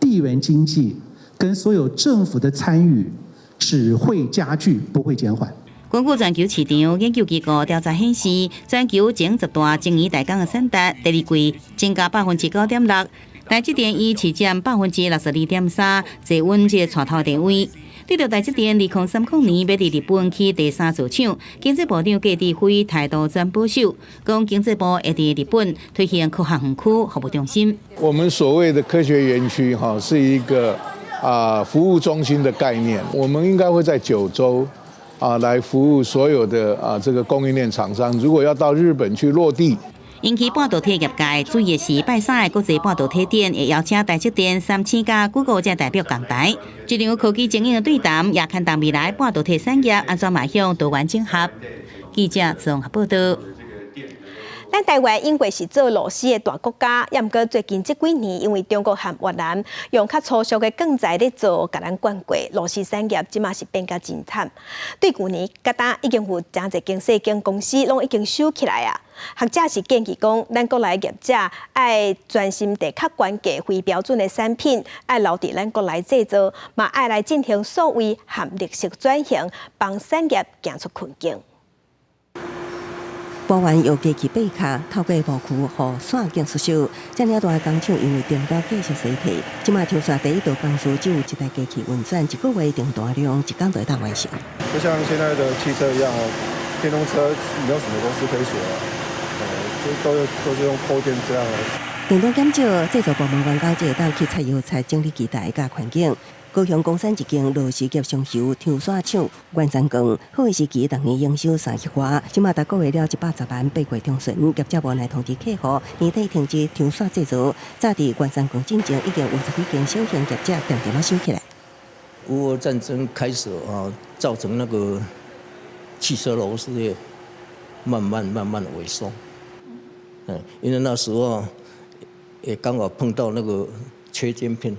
地緣經濟跟所有政府的參與只會加劇，不會減緩。根據全球市場研究機構調查顯示，全球前10大晶圓代工的產值，第二季增加9.6%，台積電以市佔62.3%，坐穩這個帶頭地位。對著台積電2030年欲佇日本起第三座廠，經濟部長郭哲輝態度轉保守，講經濟部會佇日本推行科學園區服務中心。我們所謂的科學園區，哈，是一個服務中心的概念。我們應該會在九州來服務所有的這個供應鏈廠商。如果要到日本去落地。引起半導體業界注意的是，拜三的國際半導體展會邀請台積電、三星佮 Google 這代表共台，這場科技精英的對談，也牽動未來半導體產業按怎邁向多元整合。記者綜合報道。咱台灣永過是做螺絲的大國家，也毋過最近這幾年，因為中國和越南用較粗俗的鋼材咧做，共咱灌過螺絲產業，這馬是變甲真慘。對舊年，佮今已經有誠濟間細間公司攏已經收起來啊。學者是建議講，咱國內業者愛專心佇較懸價非標準的產品，愛留佇咱國內製造，嘛愛來進行數位和綠色轉型，幫產業行出困境。播完用機器爬卡，透過無區予線徑縮小。遮爾大的工廠因為訂單繼續衰退，這馬長線第一道工序只有一台機器運轉，一個月訂單量一工就會當完成。就像現在的汽車一樣哦，電動車沒有什麼公司可以選啊，就都是用扣件這樣。訂單減少，製造部門員工才會當去拆藥材、整理機台佮環境。高雄岡山一間螺絲業上游長線廠元山鋼，好的時期逐年營收3億外，這馬逐個月了110萬，8月中旬業者無奈通知客戶年底停止長線製造。早佇元山鋼進前已經有10幾間小型業者恬恬仔收起來。烏俄戰爭開始啊，造成那個汽車螺絲業慢慢慢慢萎縮。因為那時候也剛好碰到那個缺晶片。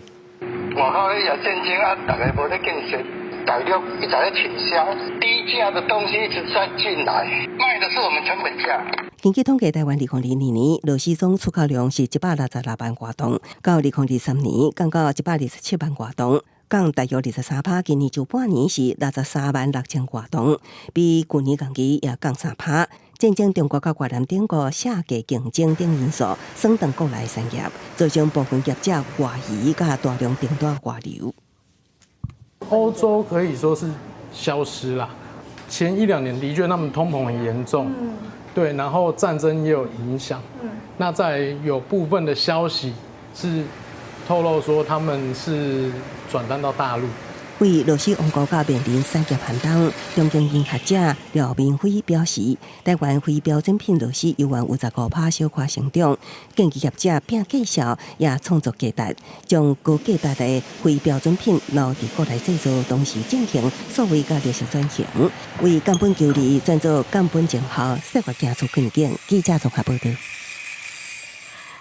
外口彼個戰爭啊，逐家無咧建設，大陸一直咧傾銷，低價的東西一直在進來，賣的是我們成本價。根據統計，台灣2022年螺絲總出口量是166萬外噸，到2023年降到127萬外噸，降大約23趴。今年上半年是63萬6千外噸，比舊年同期也降3趴。戰爭中國佮越南等國下價競爭等因素，損斷國內產業，造成部分業者外移佮大量訂單外流。歐洲可以說是消失了。前一兩年的確，他們通膨很嚴重，對，然後戰爭也有影響。那在有部分的消息是透露說他們是轉單到大陸。為螺絲王國佮面臨產業寒冬，中研院學者廖明輝表示，台灣非標準品螺絲猶原有15趴小可成長，建議業者拼價數，也創造價值，將高價值的非標準品留佇國內製造，同時進行數位佮綠色轉型，為降本求利，轉做降本增效，設法行出困境。記者綜合報導。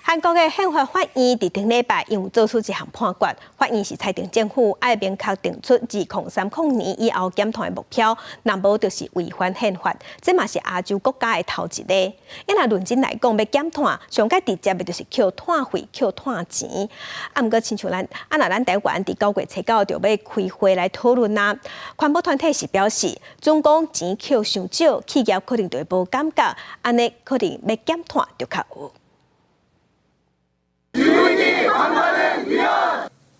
韓國的憲法法院佇頂禮拜又做出一項判決，法院是裁定政府愛明確定出2030年以後減碳的目標，若無就是違反憲法。這嘛是亞洲國家的頭一个。伊若論真來講，欲減碳，上蓋直接的就是扣碳費、扣碳錢。啊，毋過親像咱，啊，若咱台灣佇9月初9就欲開會來討論啊。環保團體是表示，總講錢扣傷少，企業可能就會無感覺，按呢可能欲減碳就較學。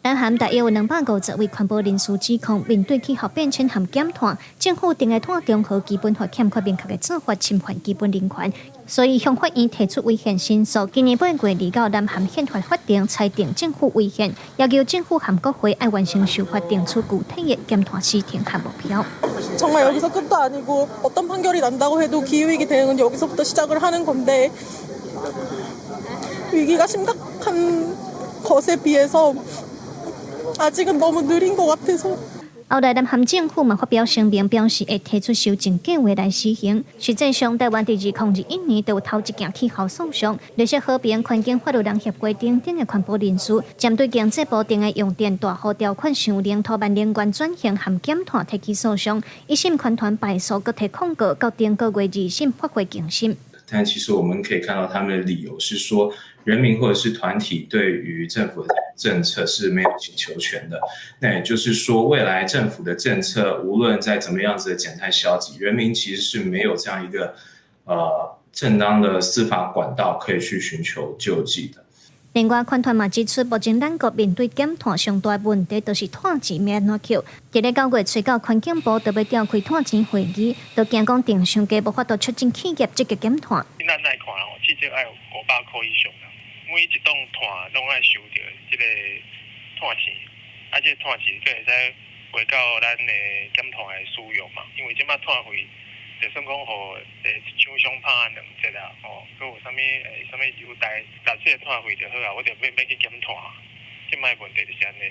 南韓大約有250位環保人士指控，面對氣候變遷和減碳，政府定的碳中和基本法欠缺明確的做法，侵犯基本人權。所以向法院提出違憲申訴。今年8月29，南韓憲法法庭裁定政府違憲，要求政府和國會愛完成修法，定出具體的減碳時程和目標。 정말 여기서 끝도 아니고 어떤 판결이 난다고 해도 기후위기 대응은 여기서부터 시작을 하는 건데 위기가 심각한 것에 비해서 아직은 너무 느린 것 같아서 後來，南韓政府嘛發表聲明，表示會提出修正計劃來實行。實際上，台灣佇2021年就有頭一件氣候訴訟，綠色和平環境法律人協會等等的環保人士，針對經濟部定的用電大戶條款修訂、拖慢能源轉型和減碳提起訴訟，一審環團敗訴，閣提控告，到頂個月二審發回重審。但其實我們可以看到，他們的理由是說，人民或者是團體對於政府的政策是沒有請求權的。那也就是說，未來政府的政策無論再怎麼樣子的減碳消極，人民其實是沒有這樣一個正當的司法管道可以去尋求救濟的。另外，環團嘛指出，目前咱國面對減碳上大問題，就是碳錢欲按怎抾。佇咧9月初九，環境部就欲召開碳錢會議，就驚講定傷低，無法度促進企業積極減碳。咱來看哦，至少愛有500箍以上啦。每一檔碳攏愛收著這个碳錢，啊，這个碳錢閣會使回到咱的減碳的使用嘛。因為這擺碳費，就算講予廠商拍兩折啊，吼，閣有啥物啥物優待，納這个碳費就好啊，我就免去減碳。這擺問題就是按呢。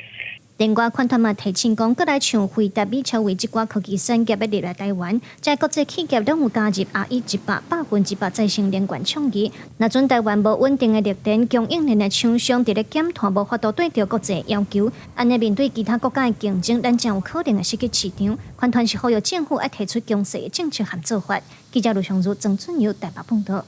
另外，環團嘛提醒講，閣來像輝達、美超微這寡科技產業欲入來台灣，這國際企業攏有加入 RE100 100%再生能源倡議。若準台灣無穩定的綠電供應鏈的廠商，佇咧減碳無法度對著國際要求，按呢面對其他國家的競爭，咱真有可能會失去市場。環團是呼籲政府愛提出強勢的政策和做法。記者盧尚如、曾俊友台北報導。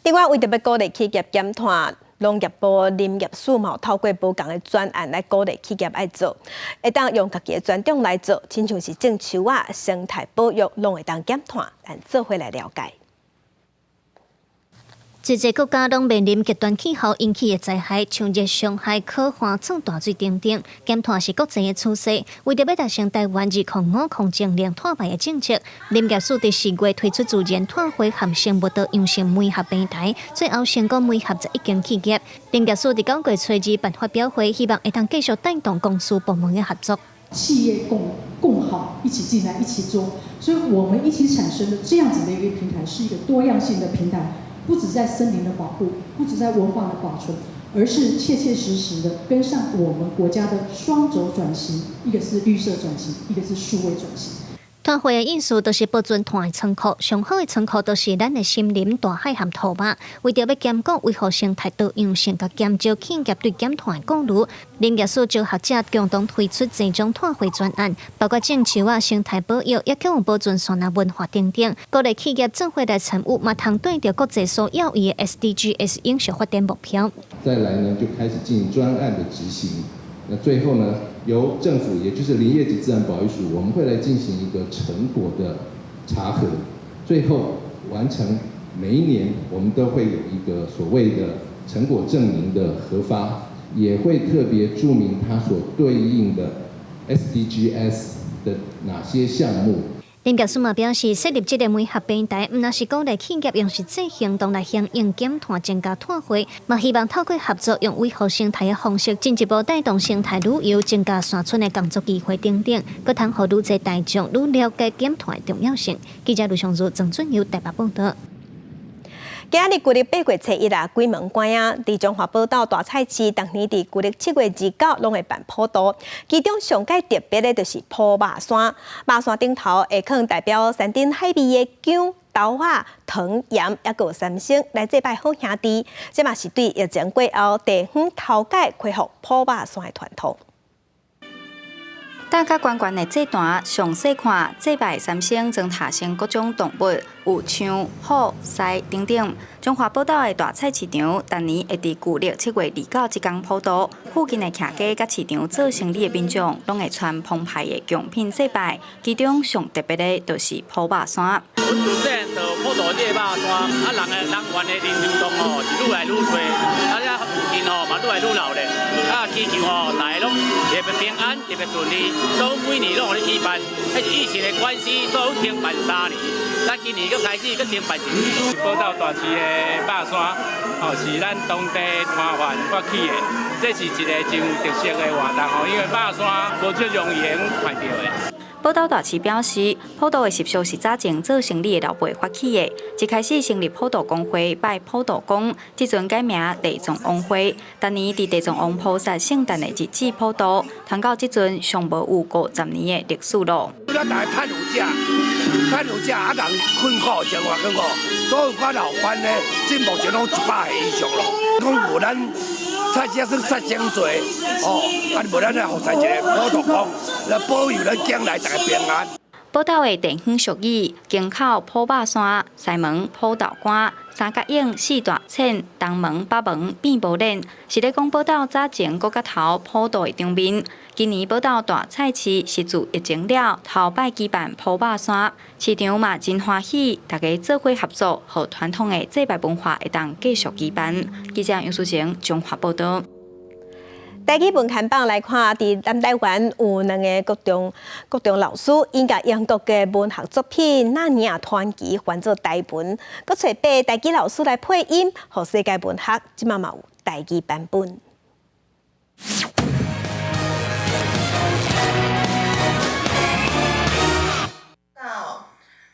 另外，為著欲鼓勵企業減碳，農業部林業署嘛透過無仝的專案來鼓勵企業愛做，會當用家己的專長來做，親像是種樹仔、生態保育，攏會當減碳，咱做伙來了解。濟濟國家攏面臨極端氣候引起的災害，像熱傷害、洘旱、漲大水等等，減碳是國際的趨勢。為著欲達成台灣2050淨零碳排的政策，林業署佇4月推出自然碳匯和生物多樣性媒合平台，最後成功媒合11間企業。林業署佇9月初二辦發表會，希望會當繼續帶動公私部門的合作。企業共好，一起進來一起做，所以我們一起產生的這樣子的一個平台，是一個多樣性的平台。不只在森林的保護，不只在文化的保存，而是切切實實的跟上我們國家的雙軸轉型，一個是綠色轉型，一個是數位轉型。碳匯的意思就是保存碳的倉庫，上好的倉庫就是咱的森林、大海和土壤。為著欲兼顧維護生態多樣性，佮減少企業對減碳的顧慮，林業署招學者共同推出這種碳匯專案，包括種樹仔、生態保育，抑閣有保存山林文化等等。鼓勵企業做伙來參與，嘛通對著國際所要的 SDGs 永續發展目標。再來呢，就開始進行專案的執行。那最後呢，由政府，也就是林業及自然保育署，我們會來進行一個成果的查核，最後完成每一年我們都會有一個所謂的成果證明的核發，也會特別註明它所對應的 SDGs 的哪些項目。林業署嘛表示，設立這个媒合平台，毋但是鼓勵企業用實際行動來響應減碳、增加碳匯，嘛希望透過合作，用維護生態的方式，進一步帶動生態旅遊、增加山村的工作機會等等，閣通予愈濟大眾愈了解減碳的重要性。記者盧尚如、曾俊友台北報導。今仔日舊曆8月初一啊，鬼門關啊！佇中華寶島大菜市，逐年佇舊曆7月29攏會辦普渡，其中上蓋特別的就是普肉山。肉山頂頭會囥代表山珍海味的薑、豆仔、糖、鹽，抑閣有三牲來祭拜好兄弟。這嘛是對疫情過後地方頭擺恢復普肉山的傳統。搭甲懸懸的祭壇，詳細看祭拜三牲裝塔成各種動物，有象、虎、獅等等。中華寶島的大菜市場，逐年會佇舊曆7月29這工普渡，附近的徛家佮市場做生意的民眾，攏會穿澎湃的貢品祭拜。其中上特別的，就是普肉山。阮自細漢就普渡這个肉山，啊人的人員的人流動吼是愈來愈濟，啊遮附近吼嘛愈來愈鬧熱，啊祈求吼大家攏特別平安，特別順利。所以每年攏予咧舉辦，彼是疫情的關係，所以停辦3年。咱今年閣開始閣停辦一次。寶島大市的肉山，哦，是咱當地攤販發起的，這是一个真有特色的活動吼，因為肉山無這容易看到的。寶島大市表示，普渡的習俗是早前做生理的老輩發起的。一開始成立普渡公會，拜普渡公，這陣改名地藏王會。逐年佇地藏王菩薩聖誕的日子普渡，傳到這陣上無有50年的歷史咯。咱大家趁有食，趁有食啊，人困苦，生活困苦，所有寡老番呢，這目前攏100歲以上咯。講無咱菜市算殺生濟，哦，啊無咱來服侍一个普渡公，來保佑咱將來大家平安。寶島的地方俗語，京口普肉山、西門普豆干、三角湧四大淺、東門北門變無臉，是咧講寶島早前國較頭普渡的場面。今年寶島大菜市是自疫情了頭擺舉辦普肉山，市場嘛真歡喜，大家做伙合作，予傳統的祭拜文化會當繼續舉辦。記者楊淑晴綜合報導。台語文刊榜來看，佇咱台灣有兩个國中老師，𪜶共英國的文學作品《納尼亞傳奇》翻做台文，閣揣八个台語老師來配音，予世界文學這馬嘛有台語版本。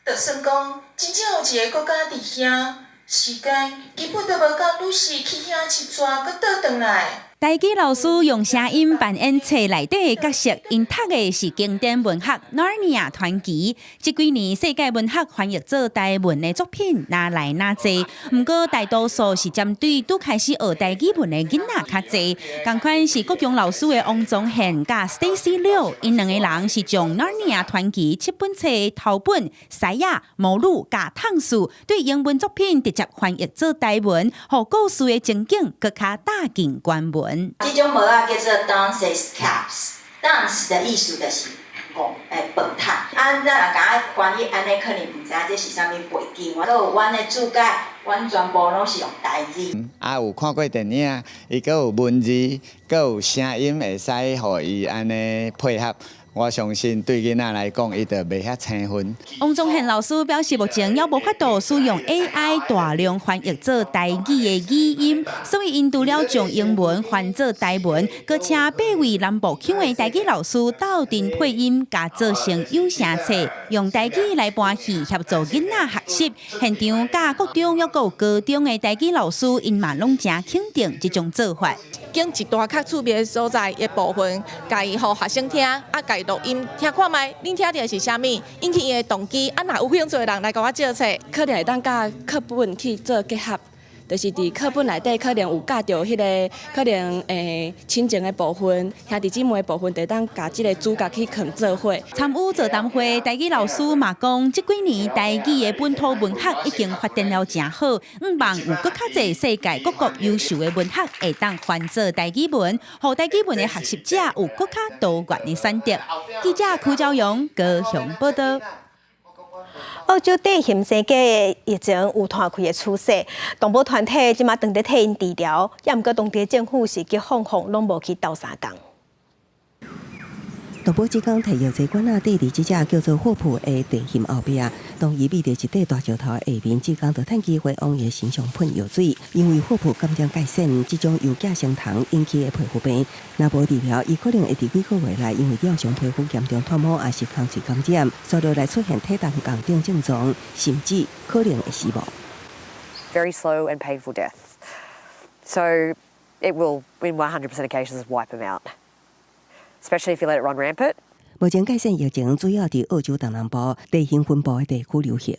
就算講真正有一个國家佇遐，時間基本都無夠女士去遐一逝，閣倒轉來。台語老師用聲音扮演冊內底的角色，𪜶讀的是經典文學《納尼亞傳奇》。這幾年世界文學翻譯做台文的作品若來若濟，毋過大多數是針對拄開始學台語文的囡仔較濟。仝款是國中老師的王宗憲佮 Stacy 柳，𪜶兩个人是將《納尼亞傳奇》七本冊的頭本、獅仔、魔女佮探事對英文作品直接翻譯做台文，予故事的情景閣較貼近原文。這種帽仔叫做 Dunce caps，Dunce 的意思就是戇欸笨蛋。啊，咱若共伊翻譯按呢，可能毋知影這是啥物背景。閣有阮的注解，阮全部攏是用台語。啊，有看過電影，伊閣有文字，閣有聲音，會使予伊按呢配合。我相信對囡仔來講，伊就袂遐生分。王宗憲老師表示，目前猶無法度使用 AI 大量翻譯做台語的語音，所以𪜶除了將英文翻做台文，閣請八位南部腔的台語老師鬥陣配音，共做成有聲冊，用台語來搬戲，協助囡仔學習。現場佮國中猶閣有高中的台語老師，𪜶嘛攏誠肯定這種做法。揀一大較趣味的所在的部分，共伊予學生聽，啊，共伊錄音聽看覓，恁聽著是啥物，引起伊的動機，啊，若有興趣的人來共我借冊，可能會當佮課本去做結合，就是佇課本內底可能有教著彼个可能親情的部分、兄弟姊妹的部分，就會當共這个主角去囥做伙。參與座談會，台語老師嘛講，這幾年台語的本土文學已經發展了誠好，向望有閣較濟世界各國優秀的文學會當翻做台語文，予台語文的學習者有閣較多元的選擇。記者柯昭陽高雄報導。澳洲地熊生雞的疫情有湠開的趨勢，動保團體這馬正佇替𪜶治療，也毋過當地政府是激放放攏無去鬥相共。動保志工提藥劑罐仔綴佇這隻叫做霍普的地熊後壁，當伊覕佇一塊大石頭下面，志工就趁機會往伊的身上噴藥水。因為霍普感染疥癬，這種由寄生蟲引起的皮膚病，若無治療，伊可能會佇幾個月內因為咬傷皮膚嚴重脫毛，抑是空喙感染，紲落來出現體重降等症狀，甚至可能會死亡。 Very slow and painful death. So it will, in 100% of cases, wipe them out. Especially if you let it run rampant. 目前疥癬疫情主要佇澳洲東南部地熊分布的地區流行。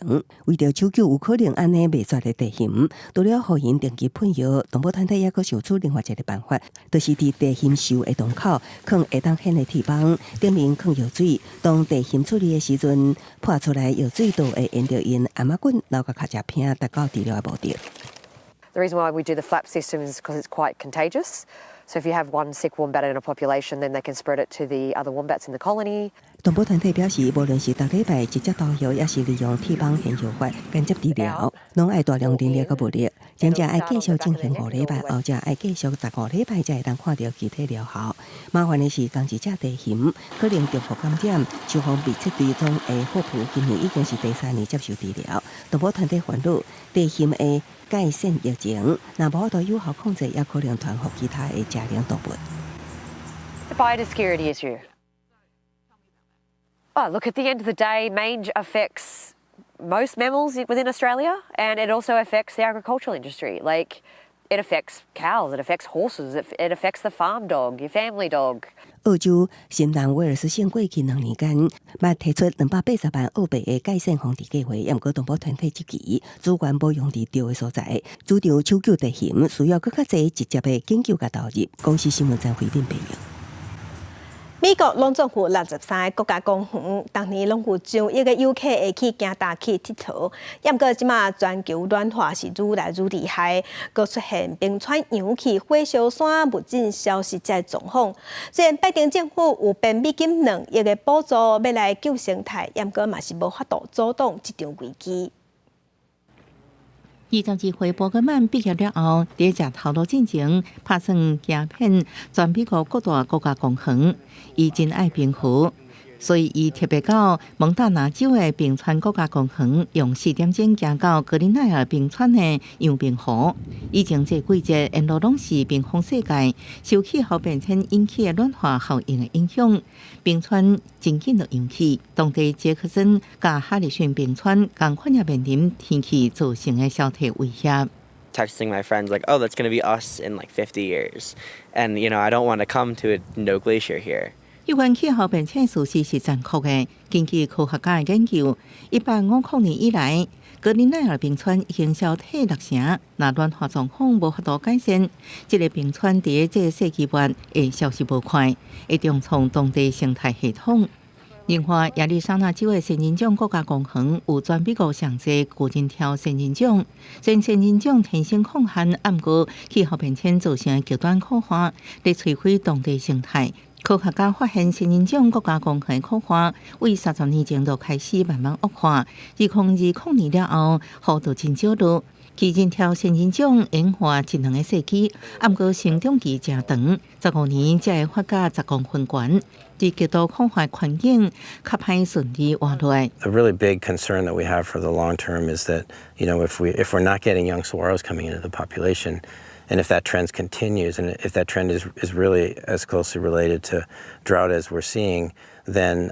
為著搶救有可能按呢滅絕的地熊，除了予𪜶定期噴藥，動保團體猶閣想出另外一个辦法，就是佇地熊獸的洞口囥會當顯的鐵枋，頂面囥藥水。當地熊出入的時陣，潑出來藥水就會沿著𪜶頷仔骨流到尻脊骿，達到治療的目的。 The reason why we do the flap system is because it's quite contagious. So if you have one sick wombat in a population, then they can spread it to the other wombats in the colony. 動保團體表示，無論是逐禮拜直接投藥，抑是利用鐵網現藥法間接治療，攏愛大量人力佮物力。前者愛繼續進行5禮拜，後者愛繼續15禮拜才會當看著具體療效。麻煩的是，仝一隻地熊可能重複感染，受訪密切追蹤的霍普今年已經是第三年接受治療。動保團體煩惱，地熊會蓋腺疫情，若無法度有效控制，也可能傳予其他的食糧動物。 It's a biosecurity issue. Oh, look, at the end of the day, mange affects most mammals within Australia, and it also affects the agricultural industry. Like, it affects cows, it affects horses, it affects the farm dog, your family dog. 澳洲新南威爾斯省過去2年間，捌提出280萬澳幣的蓋腺防治計劃，毋過動保團體質疑資源無用佇對的所在，主張搶救地熊需要閣較濟直接的研究佮投入。公視新聞曾慧敏報導。美國攏總有63个國家公園，逐年攏有上億个遊客會去行踏去𨑨迌。毋過這馬全球暖化是愈來愈厲害，閣出現冰川融去、火燒山、物種消失這狀況。雖然拜登政府有編美金2億的補助欲來救生態，毋過嘛是無法度阻擋這場危機。22歲伯格曼畢業了後，佇食頭路進前，拍算行遍全美國各大國家公園。伊真愛冰河，所以伊特別到蒙大拿州的冰川國家公園，用4點鐘行到格林奈爾冰川的楊冰湖。以前這季節沿路攏是冰封世界，受氣候變遷引起的暖化效應的影響，冰川真緊就融去。當地傑克森佮哈里遜冰川仝款也面臨天氣造成的消退威脅。 Texting my friends like, "Oh, that's going to be us in like 50 years," and I don't want to come to a no glacier here. 有關氣候變遷事實是殘酷的。根據科學家的研究，1850年以來，格林奈爾冰川已經消退六成。若暖化狀況無法度改善，這个冰川佇這个世紀末會消失無快，會重創當地生態系統。另外，亞利桑那州的仙人掌國家公園有全美國上濟巨人挑仙人掌，雖然仙人掌天生抗旱，毋過氣候變遷造成的極端苦旱，咧摧毀當地生態。科學家發現仙人掌國家公園苦旱，為30年前就開始慢慢惡化。2020年了後，雨就真少落。巨人挑仙人掌演化一兩個世紀，毋過成長期誠長，15年才會發到10公分懸。佇極度苦旱環境，較歹順利活落來。 A really big concern that we have for the long term is that if we're not getting young saguaros coming into the population, and if that trend continues, and if that trend is really as closely related to drought as we're seeing, then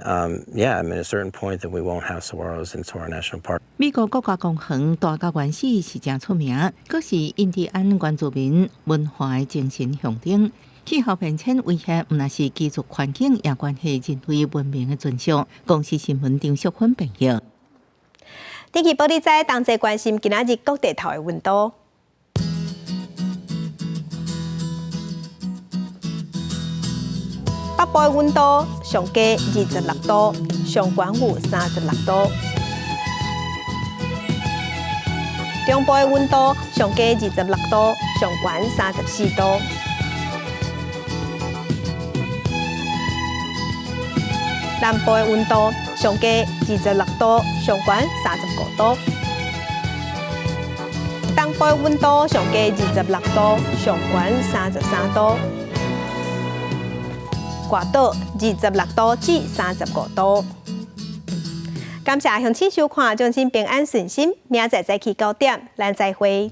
yeah, I mean, at a certain point that we won't have saguaros in Saguaro National Park. 美國國家公園大甲原始是誠出名，閣是印第安原住民文化的精神象徵。氣候變遷威脅，毋但是居住環境，也關係人類文明的存續。公視新聞張淑芬報導。天氣報你知，同齊關心今仔日各地頭的溫度。北部的溫度上低26度，上懸有36度。中部的溫度上低26度，上懸34度。南部的溫度上低26度，上懸35度。東部的溫度上低26度，上懸33度。外島26度至35度。感謝鄉親收看，祝恁平安順心，明仔載早起9點，咱再會。